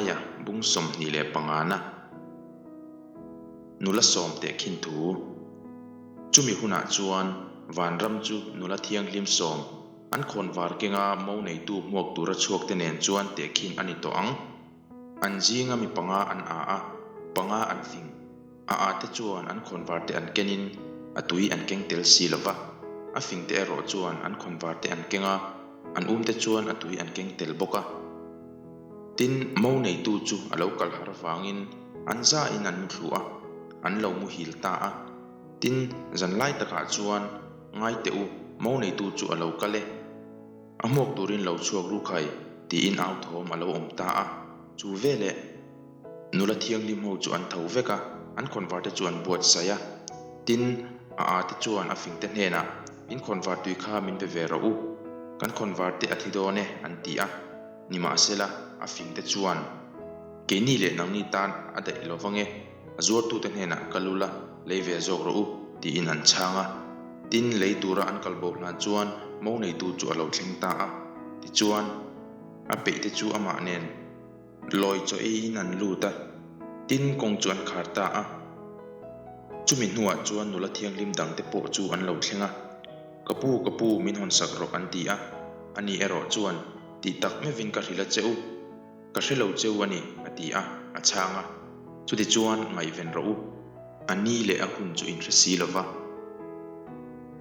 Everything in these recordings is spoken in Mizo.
Matthaia bung 25 na nula sawm tehkhin thu. Chumi hunah chuan vanram chu nula thianghlim sawm an khawnvar kenga mo neitu hmuak tura chhuakte nen chuan tehkhin a ni tawh ang. An zinga mi panga an a a, panga an fing. A a te chuan an khawnvar te an kenin a tui an keng tel si lo va, a fing te erawh chuan an khawnvar te an keng a, an um te chuan a tui an keng tel bawk a. Tin, mo neitu chu a lo kal har avangin an zain an muthlu a, an lo muhil ta a. Tin, zan lai takah chuan, Ngai teh u, mo neitu chu a lo kal e. A hmuak turin lo chhuak ru khai, tiin au thawm a lo awm ta a. Chu veleh nula thianghlim ho chu an tho vek a, an khawnvar te chu an buatsaih a. Tin, a â te chuan a fing te hnenah, In khawnvar tui kha min pe ve rawh u, kan khawnvar te a thi dawn e, an ti a. Nimahsela, a fing te chuan, Keini leh nangni tan a daih lo vang e, a zuartute hnenah kal ula, lei ve zawk rawh u, tiin an chhang a. Tin, lei tura an kal bo hlan chuan mo neitu chu a lo thleng ta a. Tichuan, a peihte chu amah nen lawi chaw eiin an lut a, tin kawng chu an khar ta a. Chumi hnuah chuan nula thianghlim dangte pawh chu an lo thleng a, Ka pu, ka pu, min hawnsak rawh an ti a. Ani erawh chuan, Tih tak meuhin ka hrilh a che u. Ka hre lo cheu a ni, a ti a, a chhang a. Chutichuan, ngaihven rawh u. A ni leh a hun chu inhre si lo va.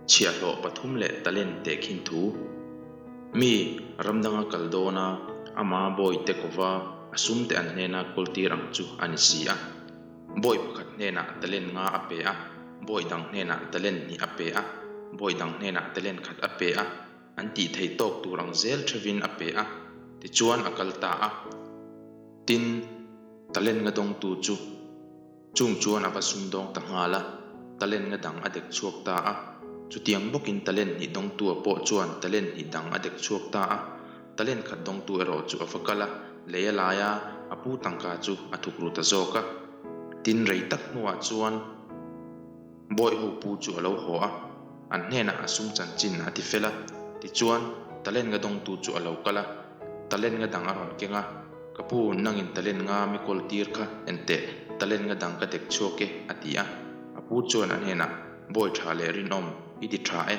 Chhiahhlawh pathum leh talent tehkhin thu. Mi ram danga kal dawn a, ama bawi te kova a sum te an hnena kawl tir ang chu a ni si a. Bawi pakhat hnenah talent nga a pe a, bawi dang hnenah talent hnih a pe a, bawi dang hnenah talent khat a pe a. An tih theih tawk tur ang zel thevin a pe a, tichuan a kal ta a. Tin, talent nga dawngtu chu chung chuan a va sumdawng ta nghal a, talent nga dang a dek chhuak ta a. Chutiang bawkin talent hnih dawngtua pawh chuan talent hnih dang a dek chhuak ta a. Talent khat dawngtu erawh chu a va kal a, lei a lai a, a pu tangka chu a thuk ru ta zawk a. Tin, rei tak hnuah chuan. Bawi ho pu chu a lo haw a, an hnenah a sum chanchin a ti fel a. Tichuan, talent nga dawngtu chu a lo kal a, talent nga dang a rawn keng a, Ka pu, nangin talent nga mi kawl tir kha en teh, talent nga dang ka dek chhuak e, a ti a. A pu chuan a hnenah, Bawi tha leh rinawm, i ti tha e.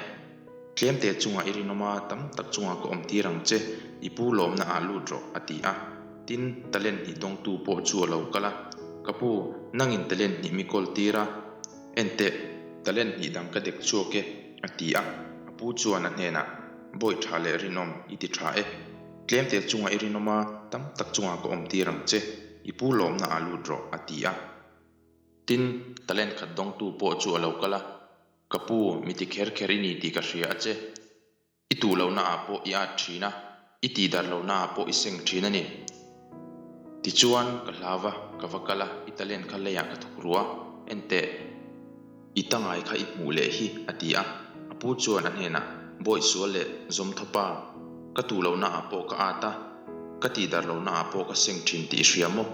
Tlemte chungah i rinawm a, tam tak chungah ka awm tir ang che, i pu lawmna ah lut rawh, a ti a. Tin, talent hnih dawngtu pawh chu a lo kal a, Ka pu, nangin talent hnih mi kawl tir a, enteh, talent hnih dang ka dek chhuak e, a ti a. A pu chuan a hnenah, Bawi tha leh rinawm, i ti tha e. Tlemte chungah i rinawm a, tam tak chungah ka awm tir ang che, i pu lawmna ah lut rawh, a ti a. Tin, talent khat dawngtu pawh chu a lo kal a, Ka pu, mi ti kher kher i ni tih ka hria a che. I tuh lohna ah pawh i at thin a, i tih darh lohna ah pawh i seng thin a ni. Tichuan, ka hlau a, ka va kal a, i talent kha leiah ka thawk ru a, enteh, i tangai kha i hmuh leh hi, a ti a. A pu chuan a hnenah, Bawi sual leh zawm thawpa, ka tuh lohna ah pawh ka at a, ka tih darh lohna ah pawh ka seng thin tih i hria maw?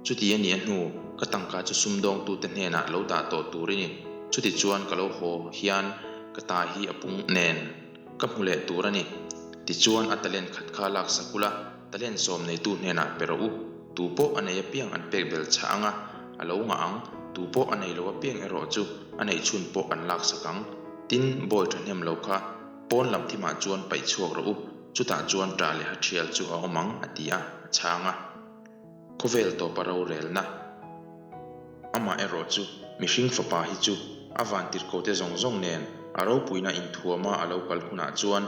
Chuti a nih a hnu, ka tangka chu sumdawngtute hnenah lo dah tawh tur i ni. Chuti chuan ka lo haw hian ka ta hi a pung nen ka hmu leh tur a ni. Tichuan a talent khat kha laksak ula, talent sawm neitu hnenah pe rawh u. Tu pawh a nei apiang an pek bel chhah ang a, a lo ngah ang. Tu pawh a nei lo apiang erawh chu a neih chhun pawh an laksak ang. Tin, bawi thahnem lo kha pawn lam thimah chuan paih chhuak rawh u. Chutah chuan ṭah leh ha ṭhial chu a awm ang, a ti a, a chhang a. Khawvel tawpa rorelna. Amah erawh chu mihring fapa hi chu a vantirhkote zawng zawng nen a ropuina inthuama a lo kal hunah chuan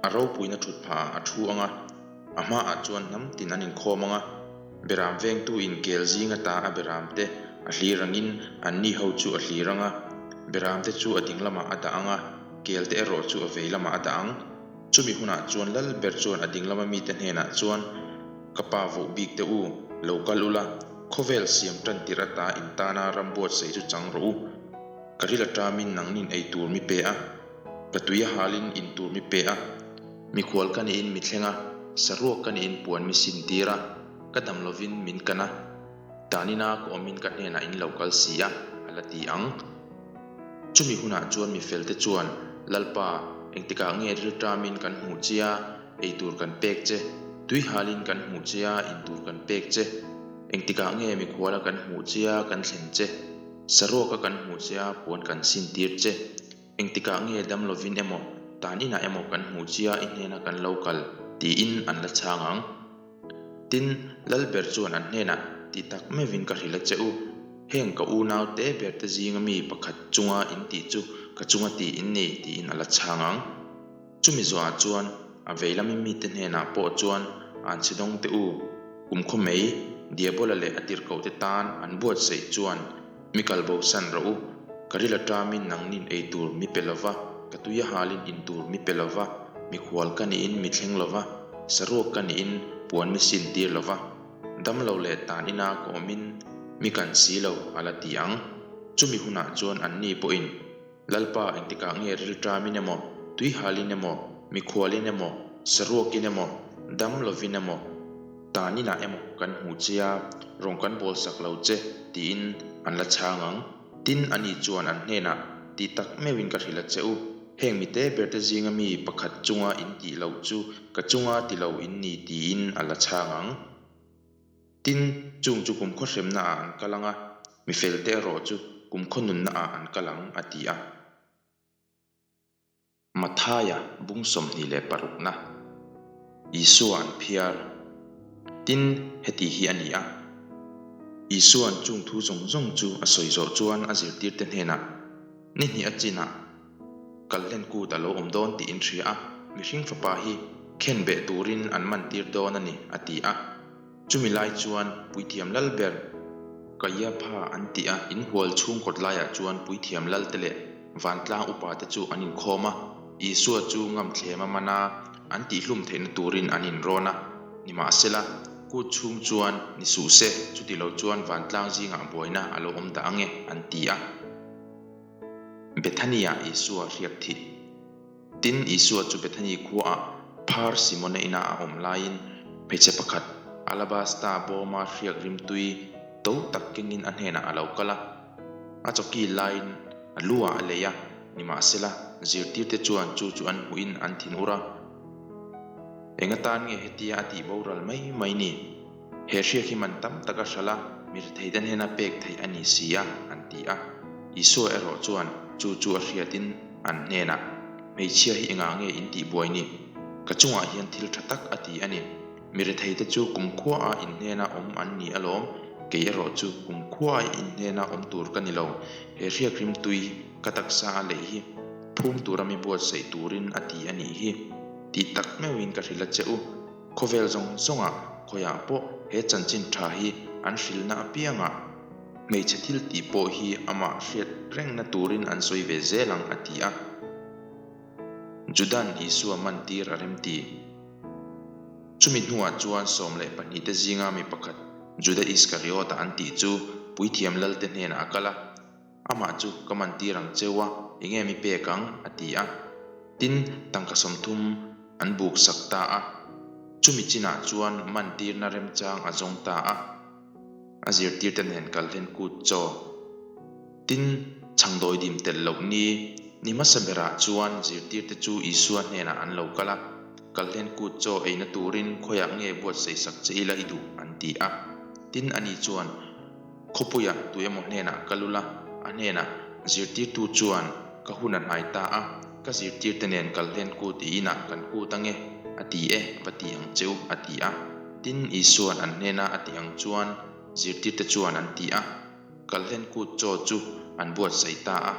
a ropuina thut phahah a thu ang a, a hmaah chuan hnam tin an inkhawm ang a, beram vengtu in kel zing ata a beramte a hlir angin anni ho chu a hlir ang a, beramte chu a ding lamah a dah ang a, kelte erawh chu a vei lamah a dah ang. Chumi hunah chuan lal ber chuan a ding lama mite hnenah chuan, Ka pa voh bik teh u, lo kal ula, khawvel siam tan tirh ata in tana ram buatsaih chu chang rawh u. Ka ril aṭamin nangnin ei tur mi pe a, ka tui a halin in tur mi pe a, mikhual ka niin mi thleng a, saruak ka niin puan mi sin tir a, ka dam lovin min kan a, tanina ka awmin ka hnenah in lo kal si a, a la ti ang. Chumi hunah chuan mi felte chuan, Lalpa, engtikah nge ril ṭamin kan hmuh che a, Ei tur kan pek che, tui halin kan hmuh che a, in tur kan pek che. Engtikah nge mikhuala kan hmuh che a kan thlen che? Saruaka kan hmuh che a puan kan sintir che? Engtikah nge dam lovin emaw, tan inah emaw kan hmuh che a i hnena kan lo kal? tiin an la chhang ang. Tin, Lalber chuan an hnenah, Ti tak meuhin ka hrilh a che u. Heng ka unau te ber te zinga mi pakhat chunga in tih chu ka chunga ti in ni, tiin a la chhang ang. Chumi zawhah chuan a vei lami mite hnenah pawh chuan an chhe dawng teh u. Kumkhaw mai, Diabola leh a tirhkohte tan an buatsaih chuan mi kal bosan rawh u. Ka ril aṭamin nangnin ei tur mi pe lova, ka tui a halin in tur mi pe lova, mikhual ka niin mi thleng lova, saruak ka niin puan mi sin tir lova, damlo leh tan ina ka awmin mi kan si lo a la ti ang. Chumi hunah chuan anni pawhin Lalpa engtikah nge rilṭamin emaw, tuihalin emaw, mikhualin emaw, saruakin emaw, dam lovin emaw, taninah emaw kan hmuh che a, rawn kan bawl sak lo che, tiin an la chhang ang. Tin, ani chuan an hnenah, Ti tak meuhin ka hrilh a che u, heng mite berte zinga mi pakhat chunga in tih loh chu ka chunga ti lo in ni, tiin a la chhang ang. Tin, chung chu kumkhaw hremna ah an kal ang a, mi felte erawh chu kumkhaw nunna ah an kal ang, a ti a. Mathaia bung 26na, Isua an phiar. Tin, heti hi a ni a. Isua'n chung thu zawng zawng chu a sawi zawh chuan a zirtirte hnenah, Ni hnih a chinah kal hlen kut a lo awm dawn tih in hria a, mihring fapa hi khen beh turin an man tir dawn a ni, a ti a. Chumi lai chuan Puithiam lal ber Kaiapha an tih a inhual chhung kawt laiah chuan Puithiam lalte leh vantlang upate chu an inkhawm a, Isua chu ngamthlem a man a, an tihhlum theihna turin an inrawn a. Nimahsela, kut chhung chuan ni suh se, chuti lo chuan vantlang zingah buaina a lo awm dah ang e, an ti a. Bethany-ah Isua hriak thih. Tin, Isua chu Bethany khuaah phar Simona ina a awm laiin hmeichhe pakhat alabasta bawma hriak rimtui to tak kengin a hnenah a lo kal a. A chawki laiin a lu ah a lei a, nimahsela zirtirte chuan chu chu an hmuhin an thinur a. Eng atan nge hetia a tih boral mai mai ni? He hriak hi man tam tak a hralh a, mi retheite hnena pek theih a ni si a, an ti a. Isua erawh chuan chu chu a hriatin an hnenah, Hmeichhia hi engah nge in tih buai ni? Ka chungah hian thil tha tak a ti a ni. Mi retheite chu kumkhua-a in hnena awm an ni alawm, kei erawh chu kumkhua-a in hnena awm tur ka ni lo. He hriak rimtui ka taksa a leih hi phum tura mi buatsaih turin a ti a nih hi. Tih tak meuhin ka hrilh a che u. Khawvel zawng zawngah khawiah pawh he chanchin tha hi an hrilhna apiangah hmeichhe thil tih pawh hi amah hriat rengna turin an sawi ve zel ang a ti a. Judan Isua mantir a remti. Chumi hnuah chuan 12 te zinga mi pakhat Juda Iskariota an tih chu puithiam lalte hnenah a kal a. Amah chu ka mantir ang cheu a, enge mi pek ang? a ti a. Tin, tangka 30 an buk sak ta a. Chumi chinah chuan mantirna remchang a zawng ta a. A zirtirte nen kal hlen kut chaw. Tin, chhangdawi dim telh loh ni, ni hmasa berah chuan zirtirte chu Isua hnenah an lo kal a, kal hlen kut chaw eina turin khawiah nge buatsaih sak che ila i duh? an ti a. Tin, ani chuan, Khawpuiah tu emaw hnenah ka lul a, a hnenah zirtirtu chuan ka hun a hnai ta a, ka zirtirte nen kal hlen kut i inah kan kut ange, a ti e, va ti ang che u, a ti a. Tin, Isua'n an hnena a tih ang chuan zirtirte chuan an ti a, kal hlen kut chaw chu an buatsaih ta a.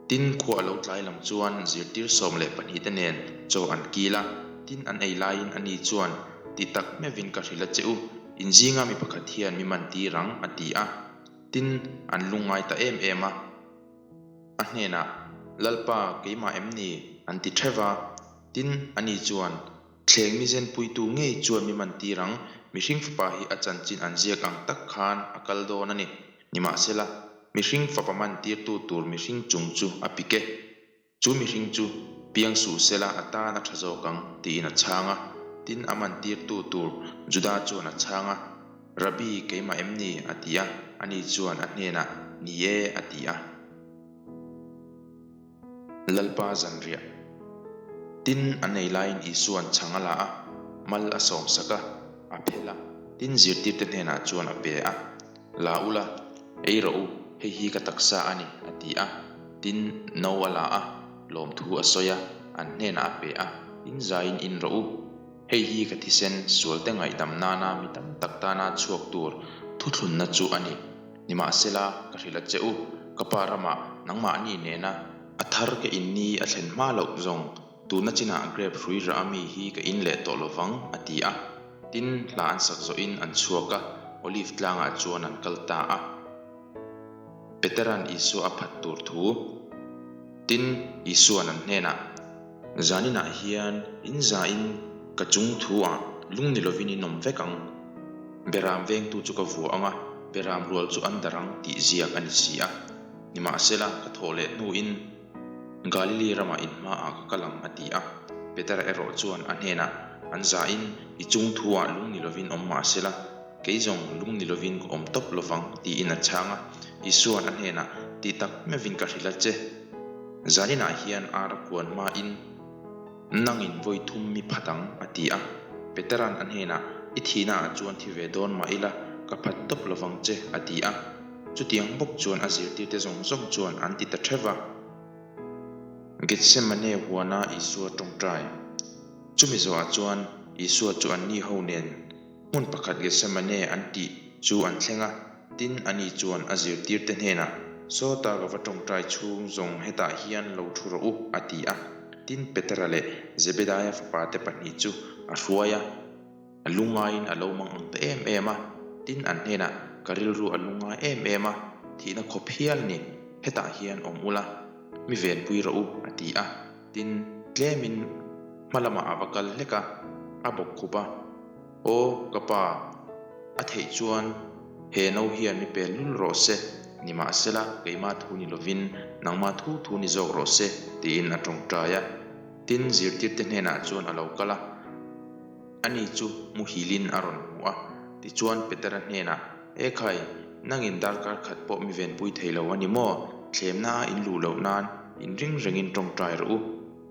Tin, khua a lo tlai lam chuan zirtir 12 te nen chaw an kil a, tin an ei laiin ani chuan, Ti tak meuhin ka hrilh a che u, In zinga mi pakhat hian mi man tir ang, a ti a. Tin, an lungngai ta em em a. A hnenah, Lalpa, keimah em ni? an ti theuh va. Tin, ani chuan, Thleng mi zenpuitu ngei chuan mi man tir ang, mihring fapa hi a chanchin an ziak ang tak khan a kal dawn a ni. Nimahsela, mihring fapa man tirtu tur mihring chung chu a pik e. Chu mihring chu piang suh sela a tan a tha zawk ang, tiin a chhang a. Tin, a mantirtu tur Juda chuan a chhang a, Rabbi, keimah em ni? a ti a. Ani chuan a hnenah, Ni e, a ti a. Lalpa zanriah. Tin, a nei laiin Isua'n chhang a la a, mal a sawmsak a, a phel a. Tin, zirtirte hnenah chuan a pe a, La ula, ei rawh u, hei hi ka taksa a ni, a ti a. Tin, no a la a, lawmthu a sawi a, an hnenah a pe a, In zaiin in rawh u. Hei hi ka thisen sualte ngaihdam nana mi tam tak tana chhuak tur thuthlunna chu a ni. Nimahsela, ka hrilh a che u, ka pa ramah nangmahni nena a thar ka in ni a thlen hma loh zawng tuna chinah grape hrui rah a mi hi ka in leh tawh lovang, a ti a. Tin, hla an sak zawhin an chhuak a, Olive tlangah chuan an kal ta a. Petera'n Isua a phat tur thu. Tin, Isua'n an hnenah, Zaninah hian in zain ka chung thu-ah lung ni lovin in awm vek ang. Beram vengtu chu ka vua ang a, beram rual chu an dar ang tih ziak a ni si a. Nimahsela, ka thawh leh hnuin Galili ramah in hmaah ka kal ang a ti a. Petera erawh chuan a hnenah, An zain i chung thu-ah lung ni lovin awm mahsela, Kei zawng lung ni lovin ka awm tawp lovang, tiin a chhang a. Isua'n a hnenah, Ti tak meuhin ka hrilh a che. Zaninah hian ar a kuan hmain nangin vawi thum mi phat ang, a ti a. Petera'n a hnenah, I thihnaah chuan thi ve dawn mah ila, ka phat tawp lovang che, a ti a. Chutiang bawk chuan a zirtirte zawng zawng chuan an ti ta theuh va. Gethsemane huana Isua tawngtai. Chumi zawhah chuan Isua chu anni ho nen Hmun pakhat Gethsemane an tih chu an thleng a, tin ani chuan a zirtirte hnenah, Sawta ka va tawngtai chhung zawng hetah hian lo thu rawh u, a ti a. Tin Petera leh Zebedaia fapate pahnih chu a hruai a, a lungaiin a lo mang ang ta em em a, tin an hnenah, Ka rilru a lungai em em a, thihna khawp hial ni, hetah hian awm ula, mi venpui rawh u, a ti a. Tin, tlemin hma lamah a va kal hlek a, a bawk khup a, Aw, ka pa, a theih chuan he no hian mi pel lul rawh se, nimahsela keimah thu ni lovin nangmah thu thu ni zawk rawh se, tiin a tawngtai a. Tin, zirtirte hnenah chuan a lo kal a, ani chu muhilin a rawn hmu a. Tichuan, Petera hnenah, Ekhai, nangin darkar khat pawh mi venpui thei lo a ni maw? Thlemna a in luh loh nan in ring rengin tawngtai rawh u.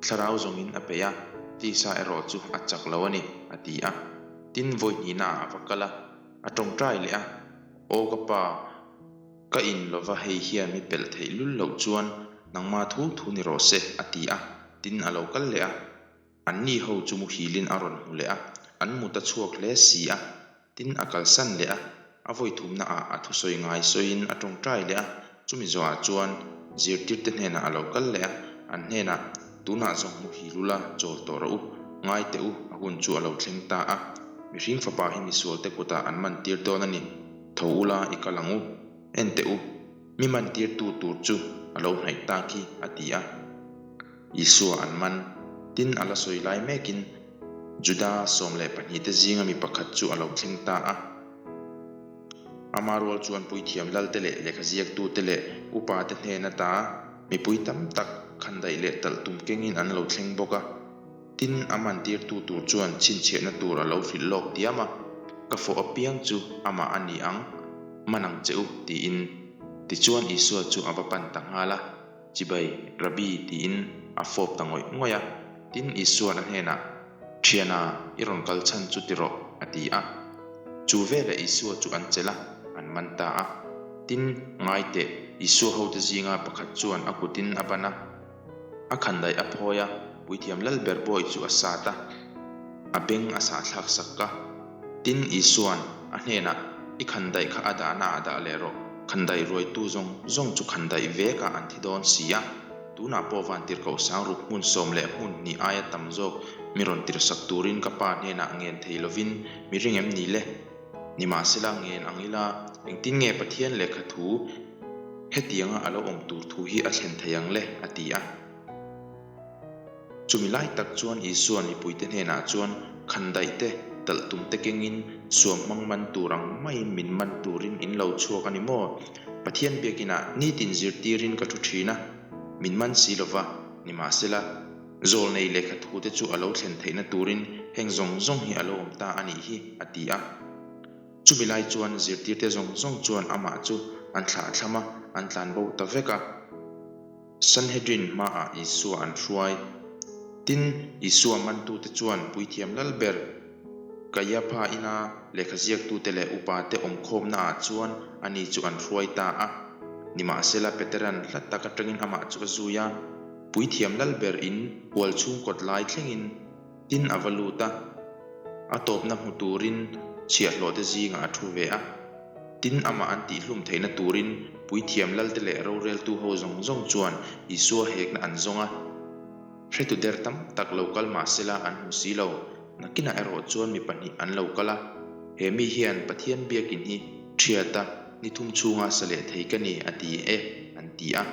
Thlarau zawngin a peih a, tisa erawh chu a chak lo a ni, a ti a. Tin, vawi hnihnaah a va kal a, a tawngtai leh a, Aw ka pa, ka in lova hei hian mi pelh theih lul loh chuan nangma thu thu ni rawh se, a ti a. Tin, a lo kal leh a. Anni ho chu muhilin a rawn hmu leh a, an mut a chhuak hle si a. Tin, a kalsan leh a, a vawi thumna ah a thusawi ngai sawiin a tawngtai leh a, chumi zawhah chuan zirtirte hnenah a lo kal leh a, an hnenah, Tunah zawng muhil ula chawl tawh rawh u, ngai teh u, a hun chu a lo thleng ta a, mihring fapa hi misualte kutah an man tir dawn a ni, tho ula i kal ang u, en teh u, mi man tirtu tur chu a lo hnaih ta khi, a ti a. Isua an man. Tin, a la sawi lai mekin Juda 12 te zinga mi pakhat chu a lo thleng ta a. Ama rual chuan puithiam lalte leh lehkha ziaktute leh upate hnen ata mipui tam tak khandaih leh talh tum kengin an lo thleng bawk a. Tin, a mantirtu tur chuan chhinchhiahna tur a lo hrilh lawk diam a, Ka fawh apiang chu amah a ni ang, man ang che u, tiin. Tichuan Isua chu a va pan ta nghal a. Chibai, Rabbi, tiin a fawp ta ngawih ngawih a. Tin, Isua'n a hnenah, Thiana, i rawn kal chhan chu ti rawh, a ti a. Chu veleh Isua chu an chelh a, an man ta a. Tin, ngai teh, Isua hote zinga pakhat chuan a kutin a ban a, a khandaih a phawi a, puithiam lalber bawi chu a sat a, a beng a sahthlak sak a. Tin, Isua'n a hnenah, I khandaih kha a dahna ah dah leh rawh, khandaih ruaitu zawng zawng chu khandaih vekah an thi dawn si a, tunah pawh vantirhkoh sangruk hmun sawm leh hmun hnih aia tam zawk mi rawn tirhsak turin ka Pa hnenah ngen thei lovin mi ring em ni le? Nimahsela ngen ang ila, engtin nge Pathian lehkha thu hetianga a lo awm tur thu hi a thlen thei ang le? a ti a. Chumi lai tak chuan Isua mipuite hnenah chuan khandaih te, talh tum te kengin suam hmang man tur ang maiin min man turin in lo chhuak a ni maw? Pathian biakinah nitin zirtirin ka thu thin a, min man si lo va, nimahsela, zawlnei lehkha thute chu a lo thlen theihna turin heng zawng zawng hi a lo awm ta a nih hi, a ti a. Chumi lai chuan zirtirte zawng zawng chuan amah chu an thlah thlam a, an tlanbo ta vek a. Sanhedrin hmaah Isua an hruai. Tin, Isua mantute chuan puithiam lal ber. Kaiapha ina lehkha ziaktute leh upate awmkhawmnaah chuan ani chu an hruai ta a. Nimahsela Petera'n hla tak atangin amah chu a zui a, Puithiam lal ber in hual chhung kawt lai thlengin tin a va lut a, a tawpna hmu turin chhiahhlawhte zingah a thu ve a. Tin amah an tihhlum theihna turin Puithiam lalte leh roreltu ho zawng zawng chuan Isua hekna an zawng a. Hretu der tam tak lo kal mah sela an hmu si lo. Nakinah erawh chuan mi pahnih an lo kal a, He mi hian Pathian biakin hi ṭhiat a, ni thum chhunga sa leh thei ka ni, a ti e, an ti a.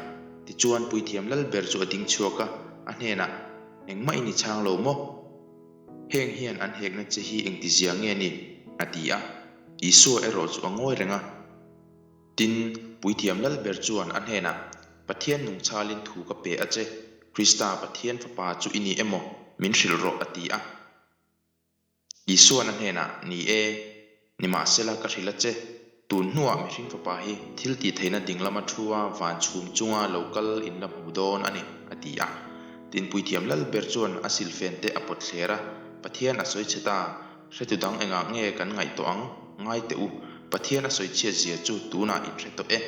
Tichuan Puithiam Lalber chu a ding chhuak a, a hnenah, Engmah i ni chhang lo maw? Heng hian an hekna che hi engtizia nge ni? a ti a. Isua erawh chu a ngawi reng a. Tin, Puithiam Lalber chuan a hnenah, Pathian nungchalin thu ka pe a che, Krista Pathian Fapa chu i ni emaw? Min hrilh rawh, a ti a. Isuan a hnenah, Ni e, nimahsela ka hrilh a che, tun hnuah mihring fapa hi thil tih theihna ding lama thu a van chhum chunga lo kal in la hmu dawn a ni, a ti a. Tin, Puithiam Lalber chuan a silfen te a pawt thler a, Pathian a sawi chhe ta, Hretu dang engah nge kan ngaih tawh ang? Ngai teh u, Pathian a sawi chhiat zia chu tunah in hre tawh e.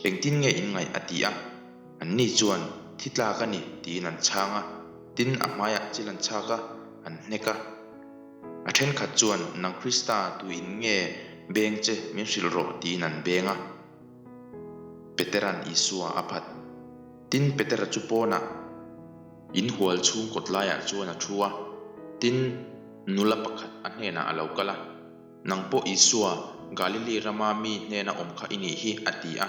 Engtin nge in ngaih a ti a? Anni chuan, Thi tlak a ni, tiin an chhang a. Tin, a hmaiah chil an chhak a, an hnek a. A thenkhat chuan, Nang Krista, tuin nge beng che min hrilh rawh, tiin an beng a. Petera'n Isua a phat. Tin, Petera chu pawnah. In hual chhung kawt laiah chuan a thu a, tin, nula pakhat a hnenah a lo kal a, Nang pawh Isua, Galili rama mi hnena awm kha i nih hi, a ti a.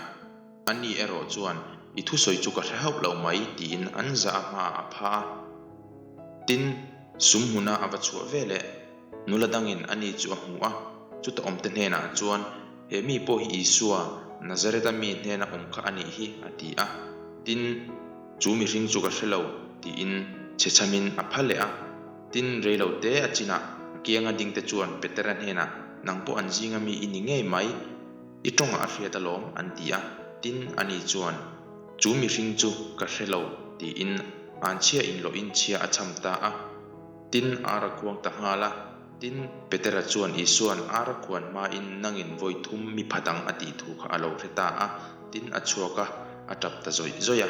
Ani erawh chuan, I thusawi chu ka hre hauh lo mai, tiin an zah a hmaah a pha a. Tin, sum hmuna a va chhuah veleh, nula dangin ani chu a hmu a, chuta awmte hnenah chuan, He mi pawh hi Isua, Nazareth-a mi hnena awm kha a nih hi, a ti a. Tin, chu mihring chu ka hre lo, tiin chhechhamin a pha leh a. Tin, reilo te a chinah a kianga dingte chuan Petera hnenah, Nang pawh an zinga mi i ni ngei mai, i tawngah a hriat alawm, an ti a. Tin, ani chuan, Chu mihring chu ka hre lo, tiin anchhia inlawhin chhia a chham ta a. Tin, ar a khuang ta nghal a. Tin, Petera chuan Isua'n ar a khuan hmain nangin vawi thum mi phat ang a tih thu kha a lo hre ta a, tin a chhuak a, a tap ta zawih zawih a.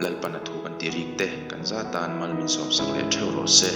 Lalpan a thu kan tih rik te kan za tan mal min sawmsak leh theuh rawh se.